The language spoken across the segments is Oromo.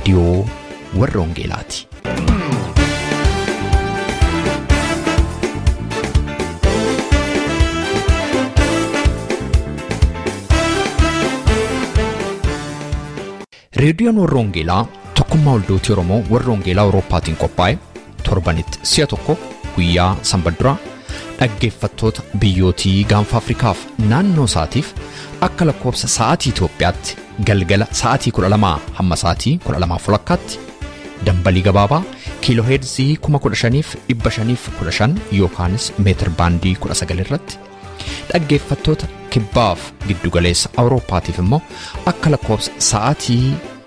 Reediyoo warra Wangeelaati. Reediyoon warra Wangeelaa tokkummaa waldootii Oromoo warra Wangeelaa Awurooppaatiin qophaa'e torbanitti si'a tokko guyyaa sanbata duraa dhaggeeffattoota biyyootii gaanfa Afrikaaf naannoo isaatiif akka lakkoofsa sa'aatii Itoophiyaatti galgala sa'aatii 12 hamma sa'aatii 12:30 dambalii gabaabaa kiilooheerzii 15,515 yookaanis meetir baandii 19 irratti dhaggeeffattoota kibbaaf giddugaleessa Awurooppaatiif immoo akka lakkoofsa sa'aatii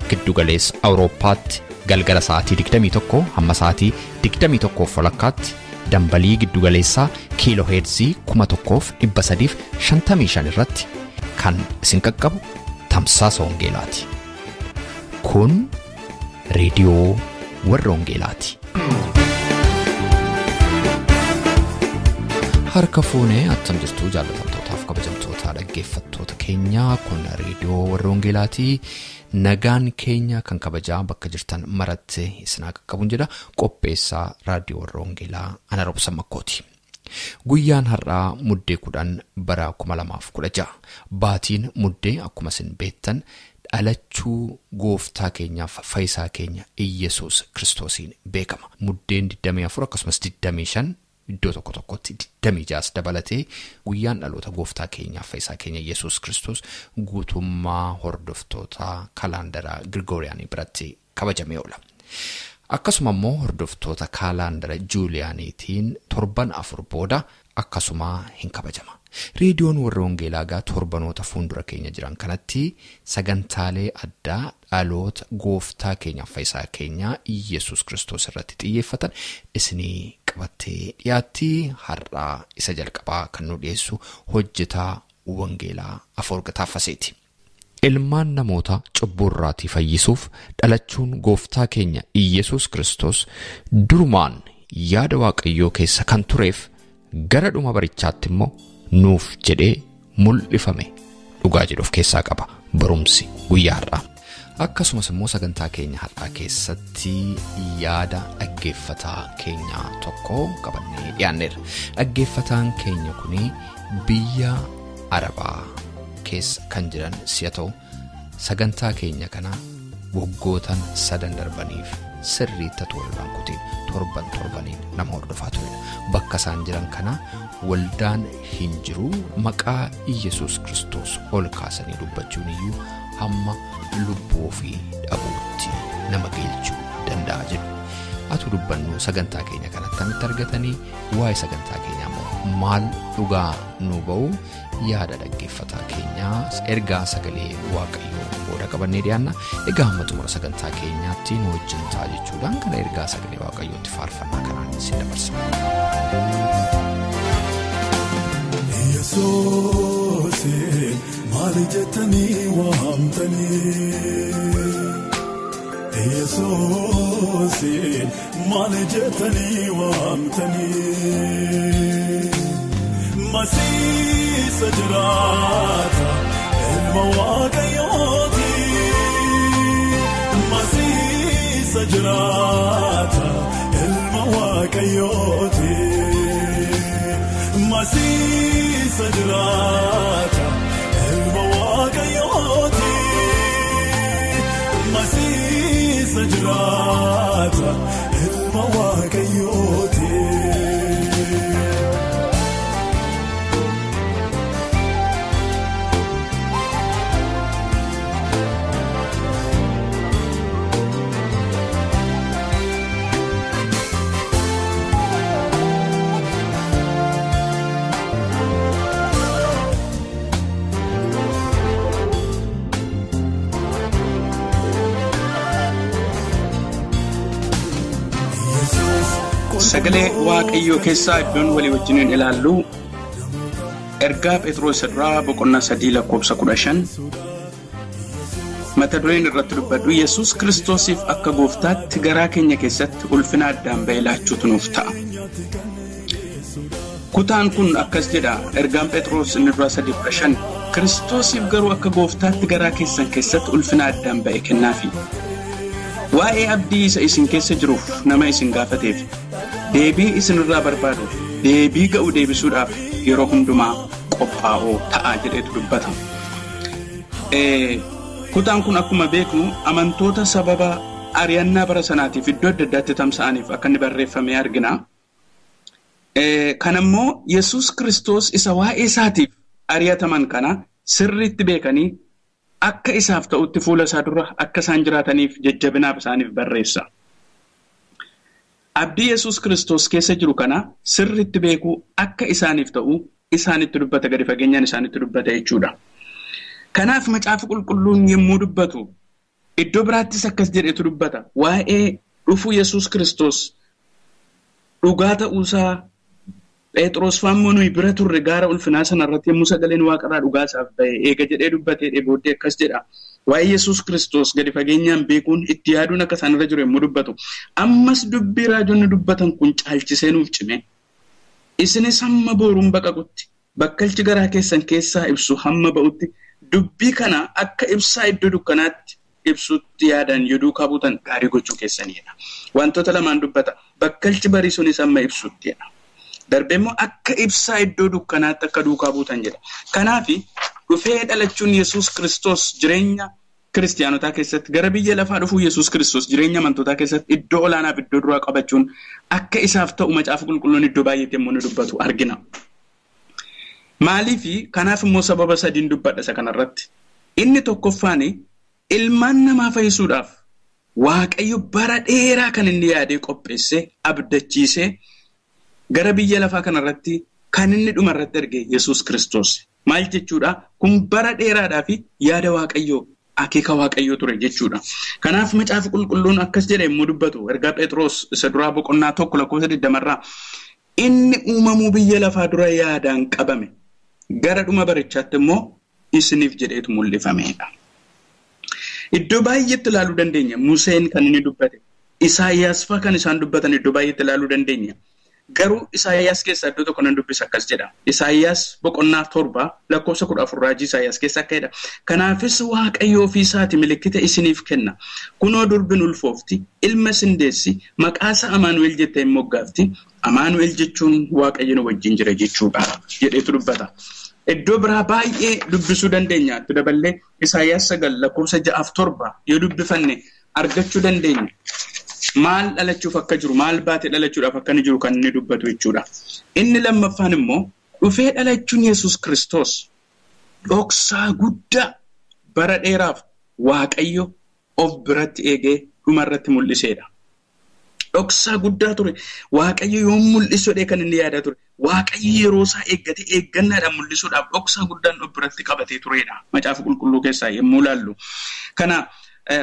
giddugaleessa Awurooppaatti galgala sa'aatii 21 hamma sa'aatii 21:30 dambalii giddugaleessaa kiilooheerzii 1355 irratti kan isin qaqqabu tamsaasa Wangeelaati. Kun reediyoo warra Wangeelaati. Harka fuunee attam jirtuu jaallatamtootaaf kabajamtoota dhaggeeffattoota keenyaa kun reediyoo warra Wangeelaati. Nagaan keenya kan kabajaa bakka jirtan maratti isin qaqqabuun jedha qopheessaa raadiyoo warra Wangeelaa ana Roobsan Makkooti. Guyyaan har'aa muddee 10 bara 2016 baatiin muddee akkuma isin beektan dhalachuu gooftaa keenyaaf fayyisaa keenya Iyyasuus Kiristoosiin beekama. Muddeen 24 akkasumas 25 iddoo tokko tokkotti 26 dabalatee guyyaan dhaloota gooftaa keenyaaf fayyisaa keenya Iyyasuus Kiristoos guutummaa hordoftoota kaalaandara Girgooriyaanii biratti kabajamee oola. Akkasuma immoo hordoftoota kaalaandara Juuliyaaniitiin torban 4 booda akkasuma hin kabajama. Reediyoon warra Wangeelaa egaa torbanoota fuuldura keenya jiran kanatti sagantaalee addaa dhaloota gooftaa keenyaaf fayyisaa keenya Iyyasuus Kiristoos irratti xiyyeeffatan isinii qabattee dhiyaatti. Har'aa isa jalqabaa kan nu dhiyeessu hojjetaa Wangeelaa Afawarqi Taaffaseeti. Ilmaan namoota cubbuu irraatii fayyisuuf dhalachuun gooftaa keenya Iyyasuus Kiristoos durumaan yaada Waaqayyoo keessa kan tureef gara dhuma barichaatti immoo nuuf jedhee mul'ifame dhugaa jedhu of keessaa qaba barumsi guyyaa har'aa. Akkasumas immoo sagantaa keenya har'aa keessatti yaada dhaggeeffataa keenya tokko qabannee dhiyaanneerra. Dhaggeeffataan keenya kuni biyya Arabaa keessa kan jiran si'a ta'u sagantaa keenya kana waggootan 3 darbaniif sirriitti torbaan kutiin torban torbaniin nama hordofaa turedha. Bakka isaan jiran kana waldaan hin jiru maqaa Iyyasuus Kiristoos ol kaasanii dubbachuun iyyuu hamma lubbuu ofii dhabuutti nama geelchuu danda'a jedhu. Atu dubbannu sagantaa keenya kanatti akkamitti argatanii waa'ee sagantaa keenyaa immoo maal dhugaa nu ba'u yaada dhaggeeffataa keenyaa ergaa sagalee Waaqayyoo booda qabannee dhiyaanna. Egaa hamma xumura sagantaa keenyaatti nu wajjin ta'a jechuudhaan kana ergaa sagalee Waaqayyootti faarfannaa kanaan isin dabarsa. Yesuus maal jettanii waamtanii? Yesuus maal jettanii waamtanii? Masiisa jiraata ilma Waaqayyooti. Masiisa jiraata ilma Waaqayyooti. Masiisa jiraata ilma Waaqayyooti. Masiisa jiraata ilma Waaqayyooti. Sagalee Waaqayyoo keessaa iddoon walii wajjiniin ilaallu ergaa Phexros irraa boqonnaa 3 lakkoofsa 15 mata dureen irratti dubbadhu Yesuus Kiristoosiif akka gooftaatti garaa keenya keessatti ulfina addaan ba'e laachuutu nuuf ta'a. Kutaan kun akkas jedha ergaan Phexros inni duraa 3:15 Kiristoosiif garuu akka gooftaatti garaa keessan keessatti ulfina addaan ba'e kennaafi. Waa'ee abdii isa isin keessa jiruuf nama isin gaafateef deebii isinirraa barbaaduuf deebii ga'u deebisuudhaaf yeroo hundumaa qophaa'oo ta'a jedhetu dubbata. Kutaan kun akkuma beeknu amantoota sababa ari'annaa bara sanaatiif iddoo adda addaatti tamsa'aniif akka inni barreeffame argina. Kanammoo Yesuus Kiristoos isa waa'ee isaatiif ari'ataman kana sirriitti beekanii akka isaaf ta'utti fuula isaa dura akka isaan jiraataniif jajjabinaaf isaaniif barreessa. Abdii Yesuus Kiristoos keessa jiru kana sirriitti beekuu akka isaaniif ta'u isaanitti dubbata, gadi fageenyaan isaanitti dubbata jechuudha. Kanaaf macaafa qulqulluun yommuu dubbatu iddoo biraattis akkas jedhetu dubbata. Waa'ee dhufuu Yesuus Kiristoos dhugaa ta'uusaa Phexros faammoo nuyi bira turre gaara ulfinaa sanarratti yommuu sagaleen waaqarraa dhugaa isaaf ba'e eega jedhee dubbatee booddee akkas jedha. Waa'ee Yesuus Kiristoos gadi fageenyaan beekuun itti yaaduun akka isaanirra jiru yommuu dubbatu. Ammas dubbii raajonni dubbatan kun caalchisee nuuf cime. Isinis hamma boruun baqaqutti bakkalchi garaa keessan keessaa ibsu hamma ba'utti dubbii kana akka ibsaa iddoo dukkanaatti ibsutti yaadan yoo duukaa buutan gaarii gochuu keessanidha. Wantoota lamaan dubbata. Bakkalchi barii sunis hamma ibsuttidha. Darbee immoo akka ibsaa iddoo dukkanaatti akka duukaa buutan jedha. Kanaaf dhufee dhalachuun Yesuus Kiristoos jireenya kiristaanotaa keessatti gara biyya lafaa dhufuu Yesuus Kiristoos jireenya amantootaa keessatti iddoo olaanaaf iddoo duraa qabachuun akka isaaf ta'u macaafa qulqulluun iddoo baay'eetti immoo ni dubbatu argina. Maaliifi kanaaf immoo sababa sadiin dubbadha isa kanarratti. Inni tokkoffaan ilmaan namaa fayyisuudhaaf Waaqayyo bara dheeraa kan inni yaadee qopheessee abdachiisee gara biyya lafaa kanarratti kan inni dhumarratti erge Yesuus Kiristoos. Maal jechuudha? Kun bara dheeraadhaa fi yaada Waaqayyoo akeeka Waaqayyoo ture jechuudha. Kanaaf macaafa qulqulluun akkas jedhe yommuu dubbatu ergaa Phexros isa duraa boqonnaa 1 lakkoofsa 20 inni uumamuu biyya lafaa dura yaadaan qabame gara dhuma barichaatti immoo isiniif jedheetu mul'ifamedha. Iddoo baay'eetti ilaaluu dandeenya. Museen kan inni dubbate, Isaayyaas fa'aa kan isaan dubbatan iddoo baay'eetti ilaaluu dandeenya. Garuu Isaayyaas keessaa iddoo tokko nan dubbisa akkas jedha. Isaayyaas boqonnaa 7 lakkoofsa 14 raajii Isaayyaas keessa akka jedha. Kanaafis Waaqayyo ofii isaati milikkita isiniif kenna. Kunoo durbin ulfoofti, ilma isin deessi, maqaa isaa Amaanu'el jettee hin moggaafti. Amaanu'el jechuun Waaqayyo nu wajjin jira jechuudha jedheetu dubbata. Iddoo biraa baay'ee dubbisuu dandeenya. Itti daballee Isaayyaas 9 lakkoofsa 6-7 yoo dubbifanne argachuu dandeenya. Maal dhalachuuf akka jiru, maal baatee dhalachuudhaaf akka inni jiru kan inni dubbatu jechuudha. Inni lammaffaan immoo dhufee dhalachuun Yesuus Kiristoos dhoksaa guddaa bara dheeraaf Waaqayyo of biratti eegee dhumarratti mul'iseedha. Dhoksaa guddaa ture. Waaqayyo yoo mul'isuudhee kan inni yaadaa ture. Waaqayyo yeroo isaa eeggatee eeggannaadhaan mul'isuudhaaf dhoksaa guddaan of biratti qabatee turedha. Macaafa qulqulluu keessaa yommuu ilaallu. Kana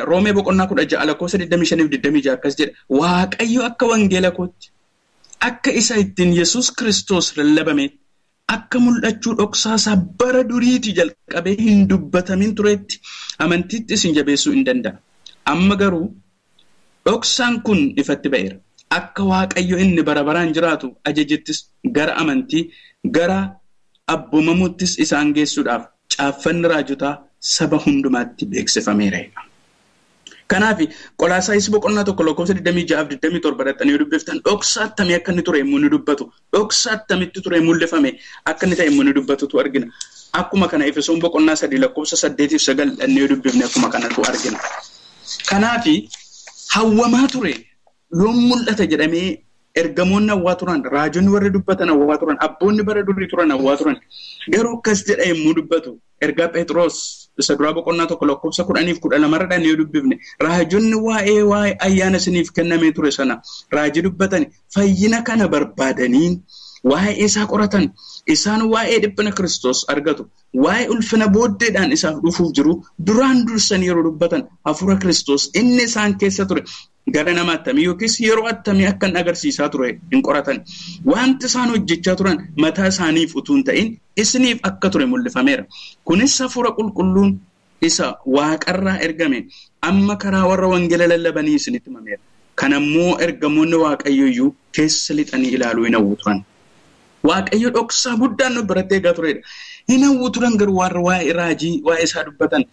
Roomee boqonnaa 16 lakkoofsa 25-26 akkas jedha. Waaqayyo akka wangeela kootti akka isa ittiin Yesuus Kiristoos lallabame akka mul'achuu dhoksaa isaa bara duriitii jalqabee hin dubbatamin turetti amantiitti isin jabeessuu hin danda'a. Amma garuu dhoksaan kun ifatti ba'eera. Akka Waaqayyo inni bara baraan jiraatu ajajettis gara amantii gara abboomamuuttis isaan geessuudhaaf caaffanni raajotaa saba hundumaatti beeksifameera. Kanaaf Qolaasaayis boqonnaa 1 lakkoofsa 26-27 dhattanii dubbiftan dhoksaa attamii akka inni ture yommuu inni dubbatu, dhoksaa attamitti ture mul'ifame akka inni ta'e yommuu inni dubbatutu argina. Akkuma kana Efesoon boqonnaa 3 lakkoofsa 8-9 dhannee dubbifne akkuma kanatu argina. Kanaaf hawwamaa ture yoom mul'ata jedhamee ergamoonni hawwaa turan, raajonni warri dubbatan hawwaa turan, abboonni bara durii turan hawwaa turan. Garuu akkas jedha yommuu dubbatu ergaa Phexros isa duraa boqonnaa 1 lakkoofsa 10-12 dhannee dubbifne raajonni waa'ee ayyaana isiniif kennamee ture sana raajii dubbatan fayyina kana barbaadanii waa'ee isaa qoratan, isaan waa'ee dhiphina Kiristoos argatu, waa'ee ulfina booddeedhaan isaaf dhufuuf jiru duraan dursan yeroo dubbatan hafuura Kiristoos inni isaan keessa ture gara nama attamii yookiis yeroo attamii akka hin agarsiisaa ture hin qoratan. Wanti isaan hojjechaa turan mataa isaaniif utuu hin ta'in isiniif akka ture mul'ifameera. Kunis hafuura qulqulluun isa waaqarraa ergame amma karaa warra wangeela lallabanii isinitti himameera. Kanammoo ergamoonni Waaqayyo iyyuu keessa lixanii ilaaluu hin hawwu turan. Waaqayyo dhoksaa guddaan nu biratti eegaa turedha. Hin hawwu turan garuu warra waa'ee raajii waa'ee isaa dubbatan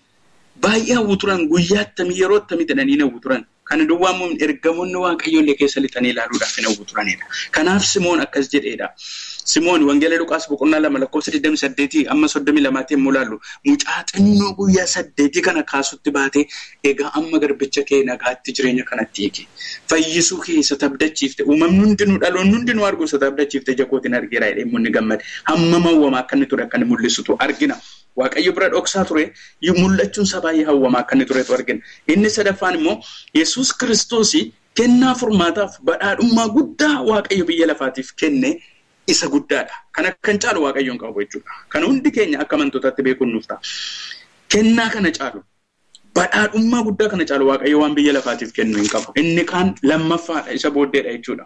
Baay'ee hawwu turan guyyaa attamii yeroo attamii jedhanii hawwu turan. Kana duwwaa immoo ergamoonni Waaqayyoollee keessa lixanii ilaaluudhaaf hin hawwu turanidha. Kanaaf Simoon akkas jedheedha. Simoon Wangeela Luqaas boqonnaa 2 lakkoofsa 28 amma 32 yommuu ilaallu mucaa xinnoo guyyaa 8 kana kaasutti baatee egaa amma garbicha kee nagaatti jireenya kanatti hiike. Fayyisuu kee isa tabdachiifte uumamni hundinuu dhaloonni hundinuu argu isa tabdachiifte ija kootiin argeera jedhee inni gammade. Hammam hawwamaa akka inni ture akka inni mul'isutu argina. Waaqayyo bira dhoksaa ture mul'achuun isaa baay'ee hawwamaa akka inni turetu argina. Inni sadaffaan immoo Yesuus Kiristoos kennaa furmaataaf badhaadhummaa guddaa Waaqayyo biyya lafaatiif kenne isa guddaadha. Kana kan caalu Waaqayyoon qabu jechuudha. Kana hundi keenya akka amantootaatti beekuun nuuf ta'a. Kennaa kana caalu badhaadhummaa guddaa kana caalu Waaqayyo waan biyya lafaatiif kennu hin qabu. Inni kaan lammaffaadha isa booddeedha jechuudha.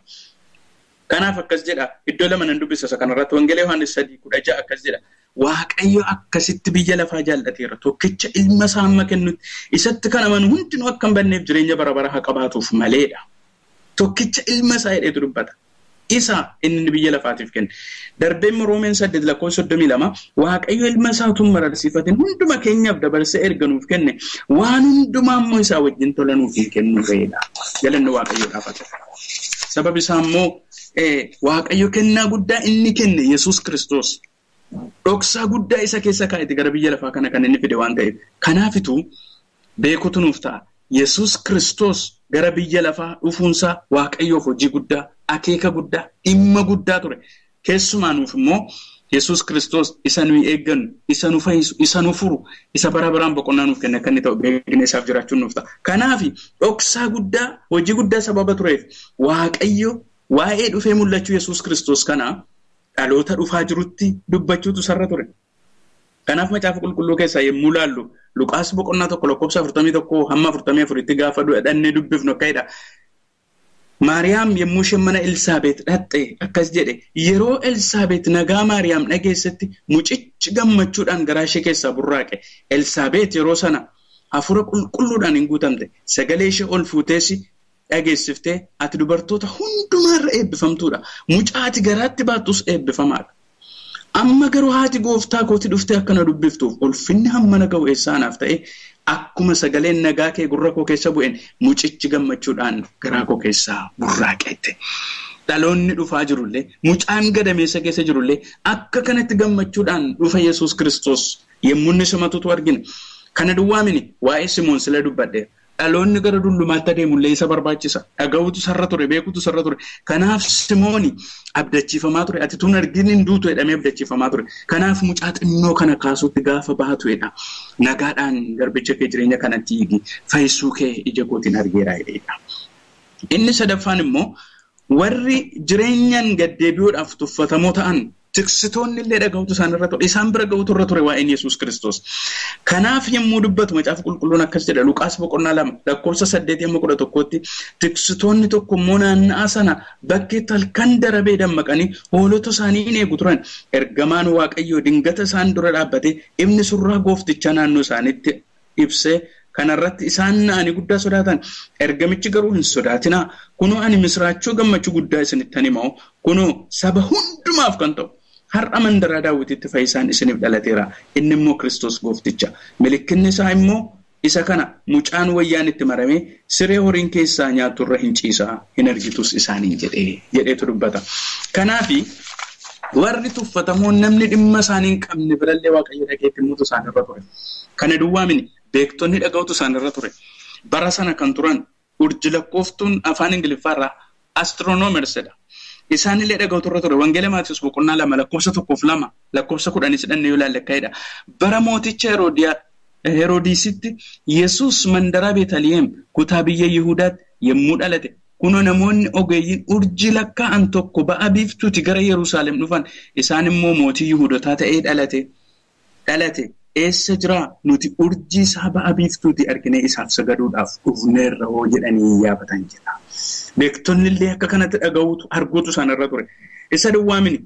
Kanaaf akkas jedha iddoo lama nan dubbisa isa kanarratti Wangeela Yohaannis 3:16 akkas jedha. Waaqayyo akkasitti biyya lafaa jaallateera. Tokkicha ilma isaa amma kennutti isatti kan amanu hundinuu akka hin badneef jireenya bara bara haa qabaatuuf maleedha. Tokkicha ilma isaa jedheetu dubbata. Isa inni biyya lafaatiif kenne. Darbeen Roomeen 8:32 Waaqayyo ilma isaa utuu hin mararsiifatin hunduma keenyaaf dabarsee erga nuuf kenne waan hundumaa immoo isaa wajjin tola nuuf hin kennu ta'edha. Galanni Waaqayyoodhaaf haa ta'u. Sababni isaa immoo Waaqayyo kennaa guddaa inni kenne Yesuus Kiristoos. Dhoksaa guddaa isa keessa kaa'ete gara biyya lafaa kana kan inni fide waan ta'eef. Kanaafituu beekutu nuuf ta'a. Yesuus Kiristoos gara biyya lafaa dhufuunsaa Waaqayyoof hojii guddaa, akeeka guddaa, dhimma guddaa ture. Keessumaa nuuf immoo Yesuus Kiristoos isa nuyi eeggannu, isa nu fayyisu, isa nu furu, isa bara baraan boqonnaa nuuf kenne akka inni ta'u beeknee isaaf jiraachuun nuuf ta'a. Kanaaf dhoksaa guddaa, hojii guddaa sababa tureef Waaqayyo waa'ee dhufee mul'achuu Yesuus Kiristoos kana dhaloota dhufaa jirutti dubbachuutu sarara ture. Kanaaf macaafa qulqulluu keessaa yommuu ilaallu Luqaas boqonnaa 1 lakkoofsa 41 hamma 44tti gaafa dhannee dubbifnu akka jedha. Maariyaam yommuu isheen mana Elsaabeet dhaqxe akkas jedhe yeroo Elsaabeet nagaa Maariyaam dhageessetti mucichi gammachuudhaan garaa ishee keessaa burraaqe. Elsaabeet yeroo sana hafuura qulqulluudhaan hin guutamte sagalee ishee ol fuutees dhageessiftee ati dubartoota hundumaarra eebbifamtuudha. Mucaa ati garaatti baattus eebbifamaadha. Amma garuu haati gooftaa kooti dhuftee akkana dubbiftuuf ulfinni hammana ga'u eessaa anaaf ta'e akkuma sagaleen nagaa kee gurra koo keessa bu'een mucichi gammachuudhaan garaa koo keessaa burraaqeette. Dhaloonni dhufaa jirullee mucaan gadameessa keessa jirullee akka kanatti gammachuudhaan dhufa Yesuus Kiristoos yommuu inni simatutu argina. Kana duwwaa mini waa'ee Simoon sila dubbadhe. Dhaloonni gara dullumaatti adeemullee isa barbaachisa. Dhaga'uutu sarara ture, beekuutu sarara ture. Kanaaf Simooni abdachiifamaa ture. Ati tun argin hin duutu jedhamee abdachiifamaa ture. Kanaaf mucaa xinnoo kana kaasuutti gaafa baatuedha. Nagaadhaan garbicha kee jireenya kanatti hiigi. Fayyisuu kee ija kootiin argeera jedheedha. Inni sadaffaan immoo warri jireenyaan gaddeebi'uudhaaf tuffatamoo ta'an tiksitoonni illee dhaga'uutu isaan irra ture. Isaan bira ga'uutu irra ture waa'een Yesuus Kiristoos. Kanaaf yommuu dubbatu macaafa qulqulluun akkas jedha Luqaas boqonnaa 2 lakkoofsa 8 hamma 11tti tiksitoonni tokko immoo naanna'aa sana bakkeetti halkan darabee dammaqanii hoolota isaanii hin eegu turan. Ergamaan Waaqayyoo dingata isaan dura dhaabbatee ifni surraa gooftichaa naannoo isaaniitti ibsee kanarratti isaan na'anii guddaa sodaatan. Ergamichi garuu hin sodaatinaa. Kunoo ani misraachuu gammachuu guddaa isinittan himaa. Kunoo saba hundumaaf kan ta'u. Har'a mandaraa Daawititti fayyisaan isiniif dhalateera. Inni immoo Kiristoos goofticha. Milikkinni isaa immoo isa kana mucaan wayyaan itti maramee siree horiin keessaa nyaaturra hin ciisaa hin argitus isaaniin jedheetu dubbata. Kanaafi warri tuffatamoon namni dhimma isaanii hin qabne birallee Waaqayyo dhageetti himuutu isaanirra ture. Kana duwwaa mini beektonni dhaga'utu isaanirra ture. Bara sana kan turan urji lakkooftuun afaan Ingiliffaarraa astronomers jedha. Isaanillee dhaga'utu irra ture. Wangeela Maatiyus boqonnaa 2 lakkoofsa 1 fi 2 lakkoofsa 10 jedhannee yoo ilaalle akka jedha. Bara mooticha Heroodisitti Yesuus mandaraa Beetaliyeem kutaa biyya Yihudaatti yommuu dhalate kunoo namoonni ogeeyyiin urjii lakkaa'an tokko ba'a biiftuuti gara Yerusaalem dhufan. Isaan immoo mootii Yihudotaa ta'ee dhalate. Eessa jiraa nuti urjii isaa ba'a biiftuuti arginee isaaf sagaduudhaaf dhufneerra hoo jedhanii yaabatan jedha. Beektonni illee akka kanatti dhaga'uutu arguutu isaanirra ture. Isa duwwaa mini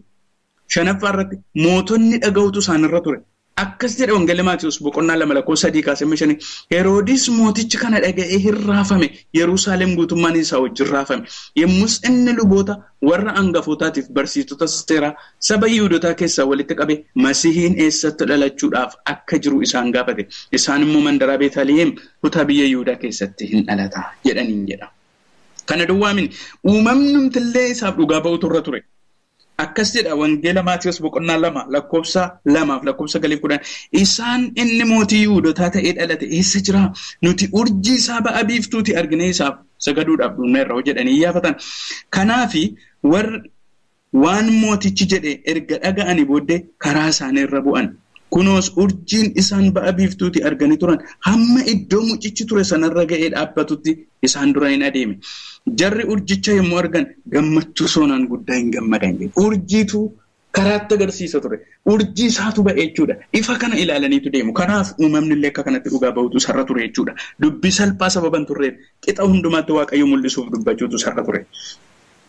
shanaffaa irratti mootonni dhaga'uutu isaanirra ture. Akkas jedha Wangeela Maatiyus boqonnaa 2 lakkoofsa 3 kaasee 5. Heroodis mootichi kana dhaga'ee hin raafame. Yerusaalem guutummaan isaa wajjin raafame. Yommus inni luboota warra hangafootaatiif barsiistota seeraa saba Yihuudootaa keessaa walitti qabe Masihiin eessatti dhalachuudhaaf akka jiru isaan gaafate. Isaan immoo mandaraa Beetaliheem kutaa biyya Yihuudaa keessatti hin dhalata jedhaniin jedha. Kana duwwaamin uumamnumtillee isaaf dhugaa ba'utu irra ture. Akkas jedha Wangeela Maatiyus boqonnaa 2 lakkoofsa 2 fi lakkoofsa 9-10. Isaan inni mootii Yihuudootaa ta'ee dhalate eessa jira? Nuti urjii isaa ba'a biiftuuti argine isaaf sagaduudhaaf dhufneerra jedhanii iyyaafatan. Kanaafi warri waan mootichi jedhe erga dhaga'anii booddee karaa isaanii irra bu'an. Kunoos urjiin isaan ba'a biiftuuti arganii turan hamma iddoo mucichi ture sanarra ga'ee dhaabbatutti isaan dura hin adeeme. Jarri urjicha yommuu argan gammachuu soonaan guddaa hin gammadan. Urjiitu karaatti agarsiisa ture. Urjii isaatu ba'e jechuudha. Ifa kana ilaalaniitu deemu. Kanaaf uumamni illee akka kanatti dhugaa ba'utu sarra ture jechuudha. Dubbii salphaa sababan turreef qixa hundumaatti Waaqayyo mul'isuuf dubbachuutu sarra ture.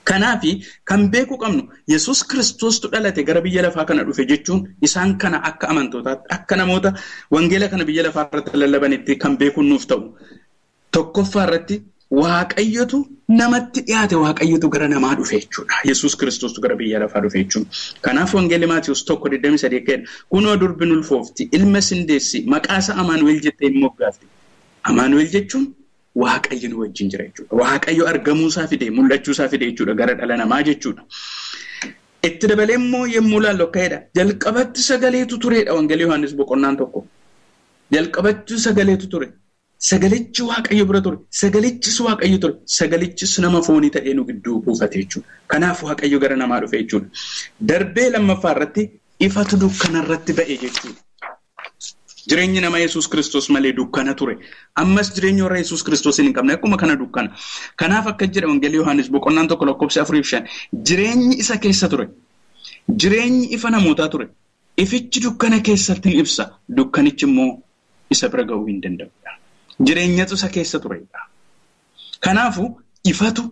Kanaafi kan beekuu qabnu Yesuus Kiristoostu dhalate gara biyya lafaa kana dhufe jechuun isaan kana akka amantootaatti akka namoota wangeela kana biyya lafaa irratti lallabanitti kan beekuun nuuf ta'u. Tokkoffaa irratti Waaqayyotu namatti dhiyaate, Waaqayyotu gara namaa dhufe jechuudha. Yesuus Kiristoostu gara biyya lafaa dhufe jechuudha. Kanaaf Wangeelli Maatiyus 1:23 akka jedhu kunoo durbi ulfoofti ilma sindeessi maqaa isaa Amaanu'el jettee hin moggaafti. Amaanu'el jechuun Waaqayyo nu wajjin jira jechuudha. Waaqayyo argamuu isaa fide, mul'achuu isaa fide jechuudha gara dhala namaa jechuudha. Itti dabalee immoo yommuu ilaallu akka jedha jalqabatti sagaleetu turedha Wangeelli Yohaannis boqonnaan 1. Jalqabatti sagaleetu ture. Sagalichi Waaqayyo bira ture. Sagalichis Waaqayyo ture. Sagalichis nama foonii ta'ee nu gidduu buufate jechuudha. Kanaaf Waaqayyo gara namaa dhufe jechuudha. Darbee lammaffaa irratti ifatu dukkana irratti ba'e jechuudha. Jireenyi nama Yesuus Kiristoos malee dukkana ture. Ammas jireenyi warra Yesuus Kiristoos hin qabne akkuma kana dukkana. Kanaaf akka jedha Wangeelli Yohaannis boqonnaan 1 lakkoofsa 4-5 jireenyi isa keessa ture. Jireenyi ifa namootaa ture. Ifichi dukkana keessatti ni ibsa. Dukkanichi immoo isa bira ga'uu hin danda'u. Jireenyatu isa keessa turedha. Kanaafuu ifatu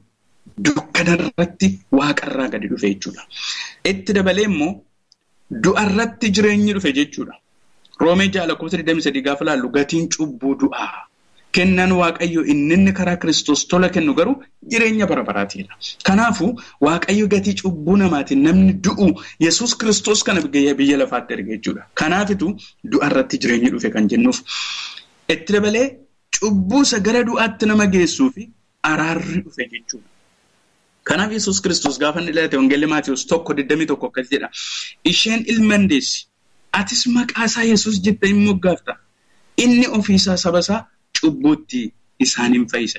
dukkana irratti waaqarraa gadi dhufe jechuudha. Itti dabalee immoo du'arratti jireenyi dhufe jechuudha. Roomee 6:23 gaafa laallu gatiin cubbuu du'aa. Kennan Waaqayyo inni karaa Kiristoos tola kennu garuu jireenya bara baraatiidha. Kanaafuu Waaqayyo gatii cubbuu namaatiin namni du'u Yesuus Kiristoos kana biyya lafaatti erge jechuudha. Kanaafitu du'arratti jireenyi dhufe kan jennuuf. Itti dabalee cubbuu isa gara du'aatti nama geessuu fi araarri dhufe jechuudha. Kanaaf Yesuus Kiristoos gaafa inni dhalate Wangeelli Maatiyus 1:21 akkas jedha. Isheen ilma deessi. Atis maqaa isaa Yesuus jettee hin moggaafta. Inni ofiisaa saba isaa cubbuutti isaan hin fayyisa.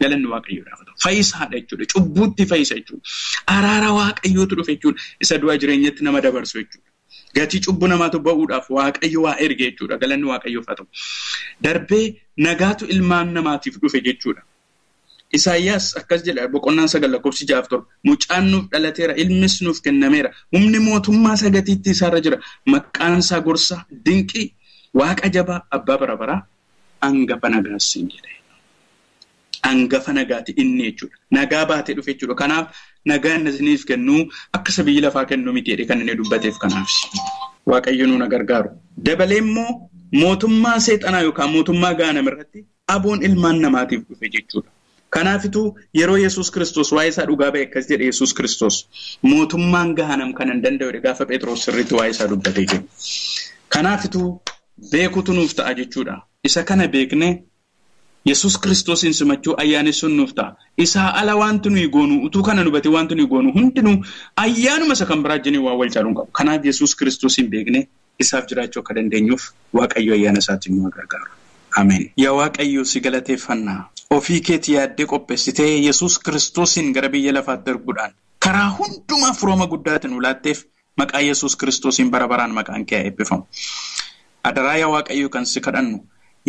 Galanni Waaqayyoodhaaf ta'u. Fayyisaadha jechuudha. Cubbuutti fayyisa jechuudha. Araara Waaqayyootu dhufe jechuudha. Isa du'a jireenyatti nama dabarsu jechuudha. Gatii cubbuu namaatu ba'uudhaaf Waaqayyo waa erge jechuudha. Galanni Waaqayyoof haa ta'u. Darbee nagaatu ilmaan namaatiif dhufe jechuudha. Isaayyaas akkas jedha boqonnaan 9 lakkoofsi 6-7 mucaan nuuf dhalateera, ilmis nuuf kennameera, humni mootummaa sagatiitti isaarra jira, maqaan isaa gorsa dinqii, waaqa jabaa, abbaa bara baraa, hangafa nagaas hin jedhe. Hangafa nagaati inni jechuudha. Nagaa baatee dhufe jechuudha. Kanaaf nagaan isiniif kennu akka isa biyyi lafaa kennu miti jedhe kan inni dubbateef kanaaf. Waaqayyo nu na gargaaru. Dabalee immoo mootummaa seexanaa yookaan mootummaa gaanam irratti aboon ilmaan namaatiif dhufe jechuudha. Kanaafituu yeroo Yesuus Kiristoos waa'ee isaa dhugaa ba'e akkas jedhe Yesuus Kiristoos mootummaan gaanam kan hin danda'u gaafa Phexros sirriitti waa'ee isaa dubbatee jiru. Kanaafituu beekutu nuuf ta'a jechuudha. Isa kana beeknee Yesuus Kiristoosiin simachuu ayyaanessuun nuuf ta'a. Isaa ala wanti nuyi goonu utuu kana hubate wanti nuyi goonu hundinuu ayyaanuma isa kan biraa jennee waan wal caaluun qabu. Kanaaf Yesuus Kiristoosiin beeknee isaaf jiraachuu akka dandeenyuuf Waaqayyo ayyaana isaatiin nu gargaaru. Ameen. Yaa Waaqayyo si galateeffannaa. Ofii keetii yaaddee qopheessitee Yesuus Kiristoosiin gara biyya lafaatti erguudhaan karaa hundumaa firooma guddaatiin nu laatteef maqaa Yesuus Kiristoosiin bara baraan maqaan kee haa eebbifamu. Adaraa yaa Waaqayyo kan si kadhannu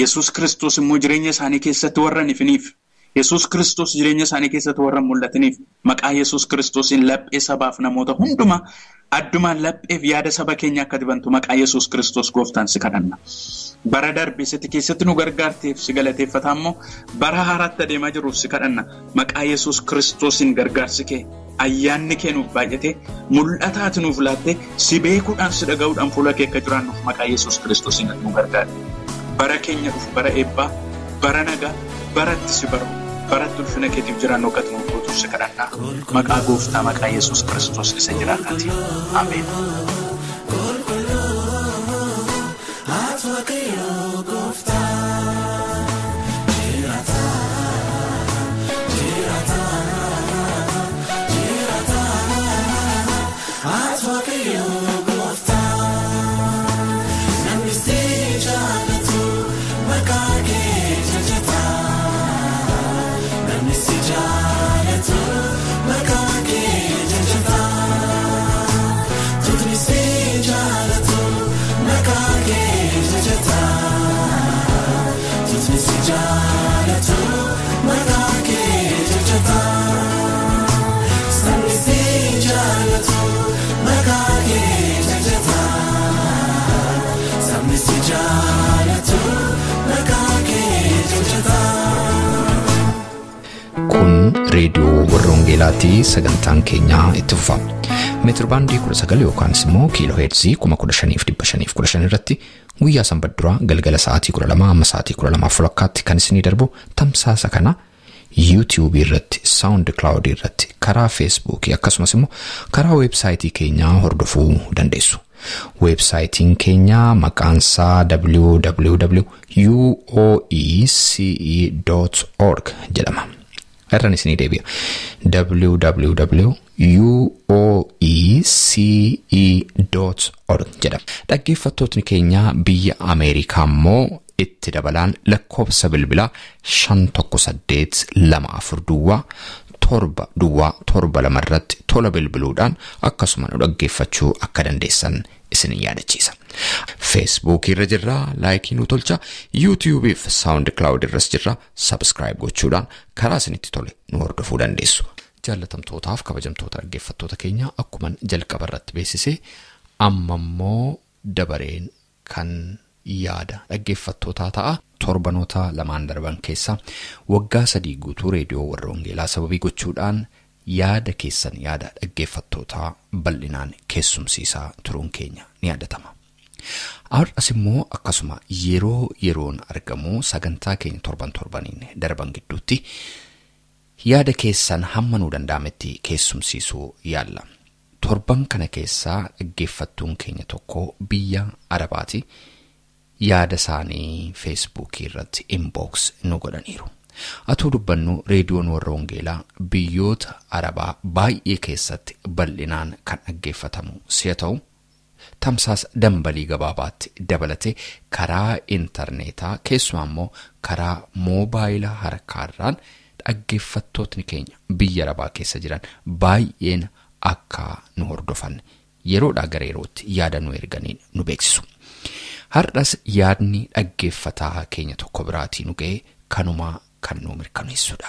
Yesuus Kiristoos immoo jireenya isaanii keessatti warra hin ifiniif, Yesuus Kiristoos jireenya isaanii keessatti warra hin mul'atiniif maqaa Yesuus Kiristoosiin laphee sabaaf namoota hundumaa addumaan lapheef yaada saba keenya akka dibantu maqaa Yesuus Kiristoos gooftaan si kadhanna. Bara darbe sitti keessatti nu gargaarteef si galateeffataa immoo bara haaraatti adeemaa jirruuf si kadhanna. Maqaa Yesuus Kiristoosiin gargaarsi kee Ayyaanni kee nuuf baay'ate mul'ata ati nuuf laatte si beekuudhaan si dhaga'uudhaan fuula kee akka jiraannuuf maqaa Yesuus Kiristoosiin nu gargaara. Bara keenya dhufu bara eebbaa, bara nagaa, baratti si baru, baratti ulfina keetiif jiraannu akka nuuf gootuuf si kadhannaa. Maqaa gooftaa maqaa Yesuus Kiristoos isa jiraataati. Ameen. Kun reediyoo warra Wangeelaatii sagantaan keenyaa itti fufa. Meetirbaandii 19 yookaan immoo kiiloo heerzii 15,515 irratti guyyaa sanbata duraa galgala sa'aatii 12 amma sa'aatii 12:30 kan isinii darbu tamsaasa kana YouTube irratti, SoundCloud irratti, karaa Facebook akkasumas immoo karaa weebsaayitii keenyaa hordofuu dandeessu. Weebsaayitiin keenya maqaansaa www.uoece.org jedhama. Irraan isinii deebi'a. www.uoece.org jedhama. Dhaggeeffattootni keenya biyya Ameerikaa immoo itti dabalaan lakkoofsa bilbilaa 518 24 duwwaa 7 duwwaa 7 2 irratti tola bilbiluudhaan akkasuma nu dhaggeeffachuu akka dandeessan isin yaadachiisa. Facebook irra jirra, laayikii nu tolcha, YouTube fi SoundCloud irras jirra, subscribe gochuudhaan karaa isinitti tole nu hordofuu dandeessu. Jaallatamtootaaf kabajamtoota dhaggeeffattoota keenya akkuman jalqaba irratti beeksise amma immoo dabareen kan yaada dhaggeeffattootaa ta'a. Torbanoota lamaan darban keessa waggaa 3 guutuu reediyoo warra Wangeelaa sababii gochuudhaan yaada keessan yaada dhaggeeffattootaa bal'inaan keessumsiisaa turuun keenya ni yaadatama. Har'as immoo akkasuma yeroo yeroon argamu sagantaa keenya torban torbaniin darban gidduutti yaada keessan hamma nuu danda'ametti keessumsiisuu yaalla. Torban kana keessaa dhaggeeffattuun keenya tokko biyya Arabaati. Yaada isaanii Feesbuukii irratti inbox nu godhaniiru. Atuu dubbannu reediyoon warra Wangeelaa biyyoota Arabaa baay'ee keessatti bal'inaan kan dhaggeeffatamu si'a ta'u, tamsaasa dambalii gabaabaatti dabalatee karaa intarneetaa keessumaa immoo karaa moobaayila harkaarraan dhaggeeffattootni keenya biyya Arabaa keessa jiran baay'een akka nu hordofan yeroodhaa gara yerootti yaada nu erganiin nu beeksisu. Har'as yaadni dhaggeeffataa keenya tokko biraatii nu ga'e kanumaa kan nu mirkaneessudha.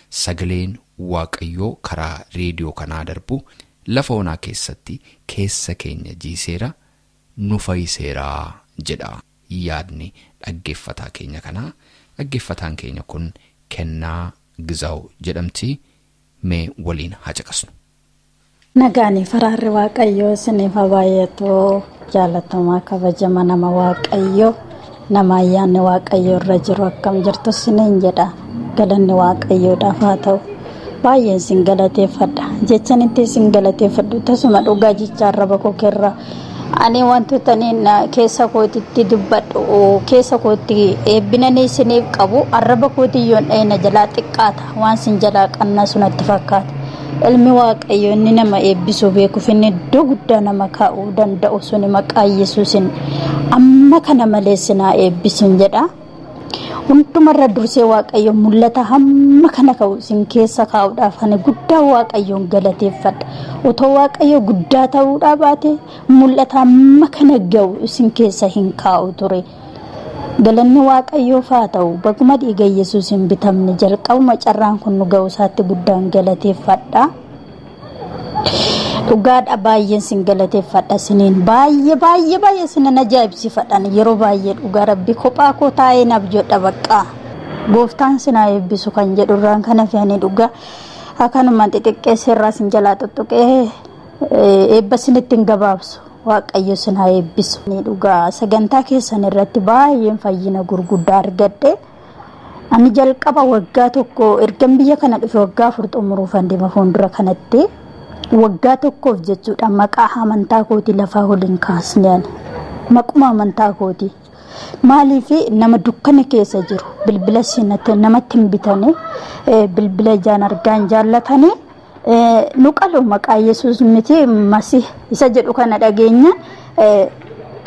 Sagaleen Waaqayyoo karaa reediyoo kanaa darbu lafa onaa keessatti keessa keenya jiiseera nu fayyiseera jedha yaadni dhaggeeffataa keenya kanaa. Dhaggeeffataan keenya kun Kennaa Gizaw jedhamti. Mee waliin haa caqasnu. Nagaanii faraarri Waaqayyoo isiniif haa baay'atu. Jaalatamaa kabajama nama Waaqayyoo, nama ayyaanni Waaqayyoo irra jiru akkam jirtu isiniin jedha. Galanni Waaqayyoodhaaf haa ta'u. Baay'een isin galateeffadha. Jechaan itti isin galateeffadhu tasuma dhugaa jecha arraba koo keerra. Ani wantoota keessa kootitti dubbadhu, keessa kootti eebbinanii isiniif qabu arraba kootii yoon dhayina jalaa xiqqaata. Waan isin jalaa qannaa sunatti fakkaata. Ilmi Waaqayyoo inni nama eebbisuu beekuuf inni iddoo guddaa nama kaa'uu danda'u suni maqaa Yesuusin amma kana malee sinaa eebbisuun jedha. Hundumarra dursee Waaqayyo mul'ata hamma kana ka'u isin keessa kaa'uudhaaf ani guddaa Waaqayyoon galateeffadha. Otoo Waaqayyo guddaa ta'uudhaa baate mul'ata hamma kana ga'u isin keessa hin kaa'u ture. Galanni Waaqayyoof haa ta'u. Baguma dhiiga Yesuus hin bitamne jalqabuma carraan kun nu ga'u isaatti guddaan galateeffadha. Dhugaadha baay'een sin galateeffadha siniin baay'ee baay'ee baay'ee sinan ajaa'ibsiifadhaan yeroo baay'ee dhugaa rabbi kophaa koo taa'ee naaf jedha bakka. Gooftaan sinaa eebbisu kan jedhu irraan kana fe'anii dhugaa. Akkanumaan xixiqqeessee irraa sin jalaa tuttuqee eebba isinitti hin gabaabsu. Waaqayyo isin haa eebbisu. Dhugaa sagantaa keessan irratti baay'een fayyina gurguddaa argadhe. Ani jalqaba waggaa tokko ergan biyya kana dhufe waggaa 4 xumuruufan deema fuuldura kanatti waggaa tokkoof jechuudha maqaa amantaa kootii lafaa waliin kaasne ani. Maquma amantaa kootii. Maaliif nama dukkana keessa jiru bilbila sinatti namatti hin bitane bilbila ijaan argaan jaallatanii nu qalu maqaa Yesuus miti Masih isa jedhu kana dhageenya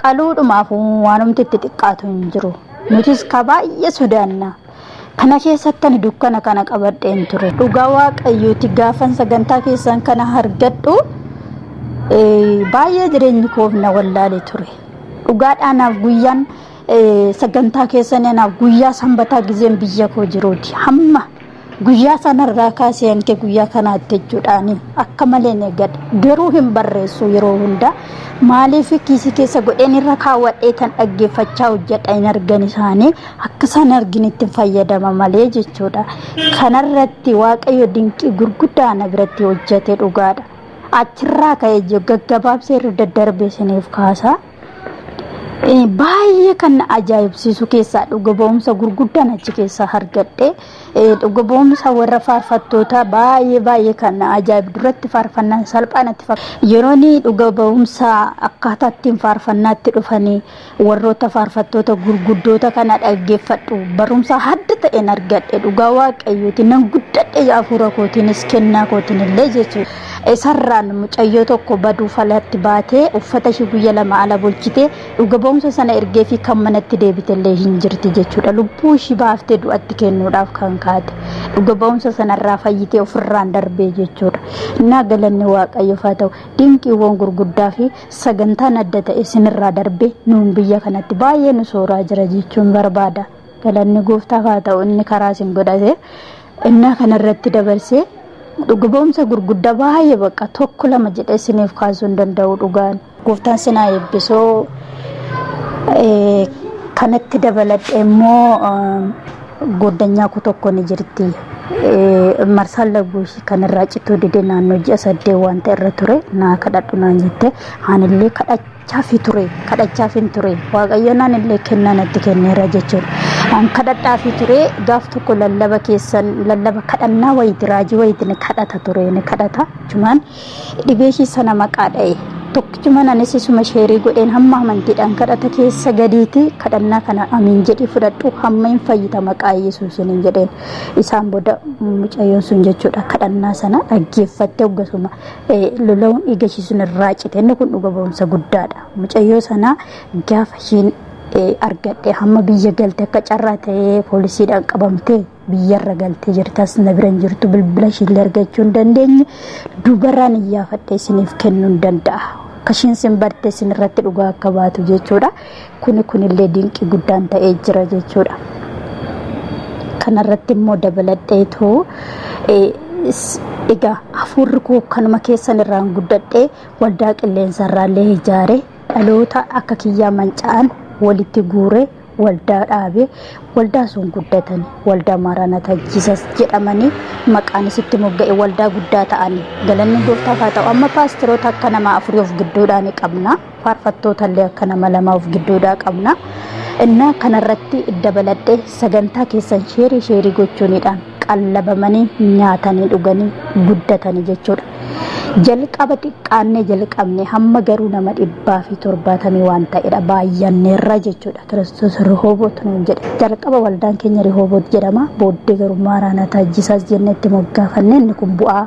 qaluudhumaaf waanumti itti xiqqaatu hin jiru. Nutis ka baay'ee sodaanna. Kana keessatti ani dukkana kana qabadheen ture. Dhugaa Waaqayyooti gaafan sagantaa keessan kana argadhu baay'ee jireenyi koof na wallaale ture. Dhugaadhaanaaf guyyaan sagantaa keessan anaaf guyyaa sanbataa gizeen biyya koo jiruuti. Hamma guyyaa sanarraa kaasee hanke guyyaa kanaatti jechuudhaani akka malee ni eeggadha. Garuu hin barreessu yeroo hunda. Maaliif kiisii keessa godheen irra kaawwadhee tan dhaggeeffachaa hojjedha hin argan isaanii akka isaan arginitti fayyadama malee jechuudha. Kanarratti Waaqayyo dinqii gurguddaa na biratti hojjete dhugaadha. Achirraa ka'ee jiru gaggabaabsee irra daddarbee isiniif kaasa. Baay'ee kan na ajaa'ibsiisu keessaa dhuga ba'umsa gurguddaan achi keessaa argadhe. Dhuga ba'umsa warra faarfattoota baay'ee baay'ee kan na ajaa'ibu duratti faarfannaan salphaanatti yeroo inni dhuga ba'umsa akkaataa ittiin faarfannaatti dhufanii warroota faarfattoota gurguddoota kana dhaggeeffadhu barumsa adda ta'een argadhe. Dhugaa Waaqayyooti nan guddadhe hafuura kootiinis kennaa kootiin illee jechuudha. Isarraan mucayyoo tokko baduu falatti baatee uffata ishee guyya 2 ala bulchitee dhuga ba'umsa sana ergee fi kan manatti deebite illee hin jirti jechuudha. Lubbuu ishee baaftee du'atti kennuudhaaf kan kaate dhuga ba'umsa sanarraa fayyitee ofirraan darbee jechuudha. Innaa galanni Waaqayyoof haa ta'u. Dinqiiwwan gurguddaa fi sagantaan adda ta'e isinirraa darbee nuun biyya kanatti baay'ee nu sooraa jira jechuun barbaada. Galanni gooftaaf haa ta'u inni karaa isin godhate innaa kanarratti dabarsee dhuga ba'umsa gurguddaa baay'ee bakka tokko lama jedhee isiniif kaasuu hin danda'u dhugaan. Gooftaan sinaa eebbisoo. Kanatti dabaladhe immoo goddanyaa koo tokko ni jirti. Marsaan laguu ishii kanarraa cituu dide naannoo ji'a 8 waan ta'e irra ture naa kadhadhu naan jette. Anillee kadhachaafi hin ture. Waaqayyo naan illee kennaa natti kenneera jechuudha. An kadhadhaafi ture gaaf tokko lallaba keessan lallaba kadhannaa wayiiti raajii wayiiti ni kadhata ture ni kadhata. Jechumaan dhibee ishii sana maqaa dha'e. Tokkichumaan anis isuma sheerii godheen hamma amantiidhaan kadhata keessa gadiiti kadhannaa kana amiin jedhii fudhadhu hamma hin fayyita maqaa Yesuusiin hin jedheen. Isaan booda mucayyoon sun jechuudha kadhannaa sana dhaggeeffattee hoggasuma lola'uun dhiiga ishii sun irraa cite. Inni kun dhuga ba'umsa guddaadha. Mucayyoo sana gaafa ishiin argadhe hamma biyya galte akka carraa ta'ee poolisiidhaan qabamtee biyyarra galtee jirtas na bira hin jirtu bilbila ishiillee argachuu hin dandeenye dubarraan iyyaafadhe isiniif kennuu hin danda'a. Akka ishiin sin barte isin irratti dhugaa akka baatu jechuudha. Kuni kunillee dinqii guddaan ta'ee jira jechuudha. Kanarratti immoo dabaladheetoo egaa hafuurri koo kanuma keessan irraan guddadhee waldaa qilleensarraallee ijaare dhaloota akka kiyyaa manca'an walitti guuree waldaa dhaabee waldaa sun guddatanii waldaa Maaraanataa Jiisas jedhamanii maqaan isitti mogga'e waldaa guddaa ta'anii galanni gooftaaf haa ta'u. Amma paasteroota akka nama 4 of gidduudhaa ni qabna. Faarfattoota illee akka nama 2 of gidduudhaa qabna. Innaa kanarratti dabaladhee sagantaa keessan sheerii gochuunidhaan qallabamanii nyaatanii dhuganii guddatanii jechuudha. Jalqaba xiqqaannee jalqabne hamma garuu nama 170 waan ta'edha baay'anneerra jechuudha. Kiristoos Rihooboot nuun jedhe. Jalqaba waldaan keenya Rihooboot jedhama. Booddee garuu Maaraanataa Jiisas jennee itti moggaafanne. Inni kun bu'aa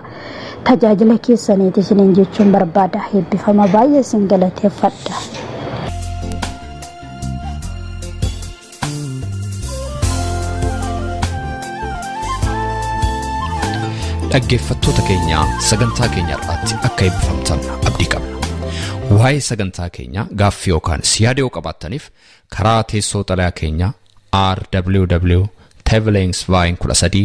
tajaajila keessaniiti isiniin jechuun barbaada. Eebbifama baay'ee isin galateeffadha. Dhaggeeffattoota keenya sagantaa keenya irratti akka eebbifamtan abdii qabna. Waa'ee sagantaa keenya gaaffii yookaan yaada yoo qabaattaniif karaa teessoo xalayaa keenya RWW Tevelingsveien 13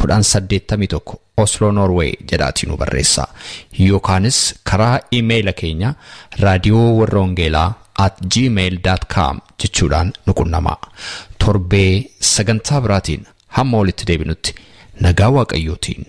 1081 Oslo Norway jedhaatii nu barreessaa. Yookaanis karaa iimeeyila keenya raadiyoo warra wangeelaa @gmail.com jechuudhaan nu qunnamaa. Torbee sagantaa biraatiin hamma walitti deebinutti nagaa Waaqayyootiin